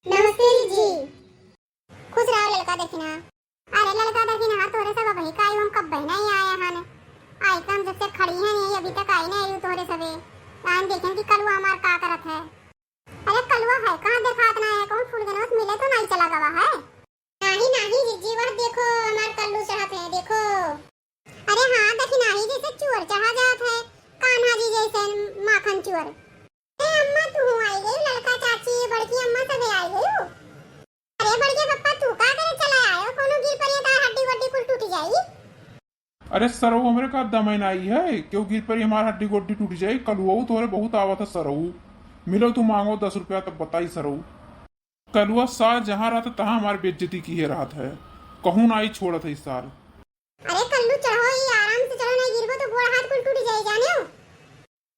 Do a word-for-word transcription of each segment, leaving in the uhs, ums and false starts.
नमस्ते जी। खुश रहो ललका दखिना। अरे ललका दखिना, तोहरे सब अबही का आयु, हम कब्बे नहीं आए हन। आई कम जब से खड़ी हैं यही, अभी तक आई नहीं आयु तोहरे सबे। आन देखें कि कलुआ हमार का करत है। अरे कलुआ है कहाँ, देखात ना है, कौन फूल गनोत मिले तो नहीं चला गवा है। नाही नाही जिज्जी, वह देखो हमार कल्लू चढ़त है, देखो। अरे हाँ, दखिनाही जैसे चुअर चढ़ा जात है, कान्हा जी जैसे माखन चुअर। ए अम्मा, तू आई गई, ललका चाची, बड़की अम्मा सब आई गई। अरे बड़के पप्पा, तू का करे चला आयो? कोनो गिर पड़िए तो हड्डी वड्डी कुल टूट जाई। अरे सरऊ, हमरे का दमे नाई है, क्यों गिर पड़ी हमार हड्डी गोड्डी टूट जाई? कलुआ तोहरे बहुत आवत है सरऊ, मिलो तू मांगो दस रुपया तब बताई सरऊ। कलुआ सार जहाँ रहत तहाँ हमार बेइज्जती किहे रहत है, कहूँ नाई छोड़त है सार। अरे कल्लू चढ़ो, ई आराम से चढ़ो, नहीं गिरबो तो गोड़ हाथ कुल टूट जाई, जाने हो?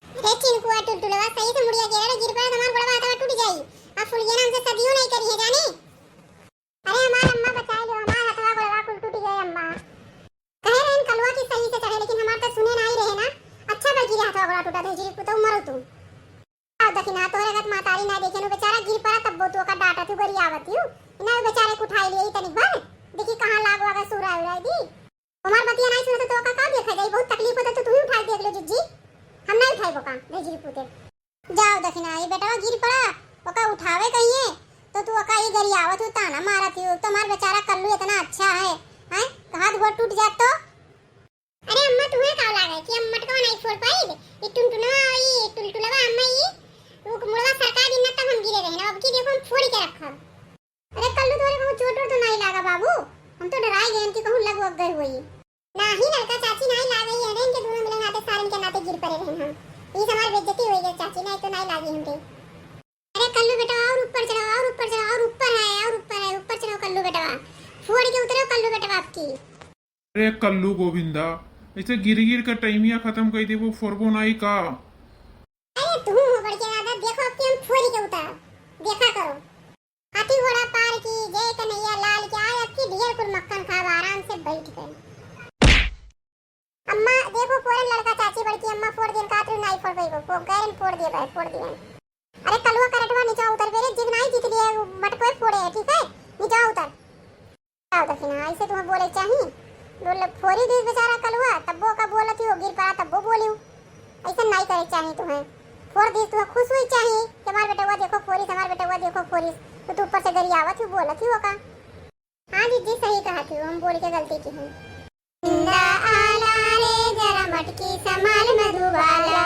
अरे चिनकुआ टुलटुलवा, सही से मुड़िया गिरा रे, गिर पड़ा तो हमार गोड़वा हाथवा टूट जाई। अब फुलिया ना हमसे सदियों नहीं करी है, जाने? अरे हमार अम्मा बचाए लो, हमार हथवा गोड़वा कुल टूट गए अम्मा। कहे रहन कलुआ की सही से चढ़े, लेकिन हमार तो सुने ना ही रहे ना। अच्छा बा गिरे हथवा गोड़वा टूटा, धैजिरी पुतऊ मरो तू। आओ दखिना, तोहरे गत महतारी ना देखे नु, बेचारा गिर पड़ा तब्बो तू ओका डांटत हूँ, गरियावत हूँ। ना बेचारे के उठाई लिए तनिक भर, देखी कहाँ लाग वागा सुराई उराई दी। हमार बतिया नहीं सुनत तो ओका का देखा जाई, बहुत तकलीफ होता तो तू ही उठाई देख लो जिज्जी, हम नहीं उठाई बोका, धैजिरी पुते। जाओ दखिना, ये बेटवा गिर पड़ा, ओका उठावे कहिए तो तू ओका ही गरियावत हूँ, ताना मारत हूँ। तुम्हार बेचारा कल्लू इतना अच्छा है, हैं? हाथ गोड़ टूट जात तो। अरे अम्मा, तुम्हें का लागे कि हम मटकवा नहीं फोड़ पाइब? ये टुनटुनवा, ये टुलटुलवा अम्मा, ये वो मुड़वा सरका दिन ना तब हम गिरे रहे ना, अब की देखो हम फोड़ के रखब। अरे कल्लू, तोरे कहूँ चोट वोट तो नहीं लागा बाबू? हम तो डराई गए कि कहूँ लग वग गए होई। नाही ललका चाची, नहीं लागे, ये हरेन के दोनों मिलन आते सारन के नाते गिर पड़े रहे हम। ये हमार बेइज्जती होई गई चाची, नहीं तो नहीं लागी हमरे। अरे कल्लू बेटा, और ऊपर चढ़ो, और ऊपर चढ़ो, और ऊपर है, और ऊपर है, ऊपर चढ़ो कल्लू बेटवा, फोड़ के उतरो कल्लू बेटवा आपकी। अरे कल्लू गोविंदा, ऐसे गिर गिर के टाइमिया खत्म कर देबो, फोड़बो नाई का? अरे तू हो बड़के दादा, देखो अब के हम फोड़ी के उतार, देखा करो। हाथी घोड़ा पार की जय, कन्हैया लाल की, आय अब की ढेर कुल मक्खन खाब आराम से बैठ के। अम्मा देखो, फोरन ललका चाची बड़की अम्मा फोड़ देन, कातरू नाई फोड़ गई, वो गैरन फोड़ दिए भाई, फोड़ दिए। अरे कलुआ करटवा नीचा उतर गए रे, जिग नाई जीत लिए, मटकोए फोड़े है, ठीक है, नीचा उतर। जाओ दखिना, ऐसे तुम्हें बोले चाही? बोले, फोरी दी बेचारा कलुआ, तब्बो का बोलत ही हो, गिर पड़ा तब्बो बोलियो। ऐसे नाई करे चाही तुम्हें। फोर दी तुम्हें खुश हुई चाही कि हमार बेटवा देखो फोरिस, हमार बेटवा देखो फोरिस, तो तू ऊपर से गरियावत ही, बोलत ही हो का? हाँ जीजी, सही कहा थी, हम बोल के गलती की है। जिंदा आला रे जरा मटकी संभाल मधुबाला,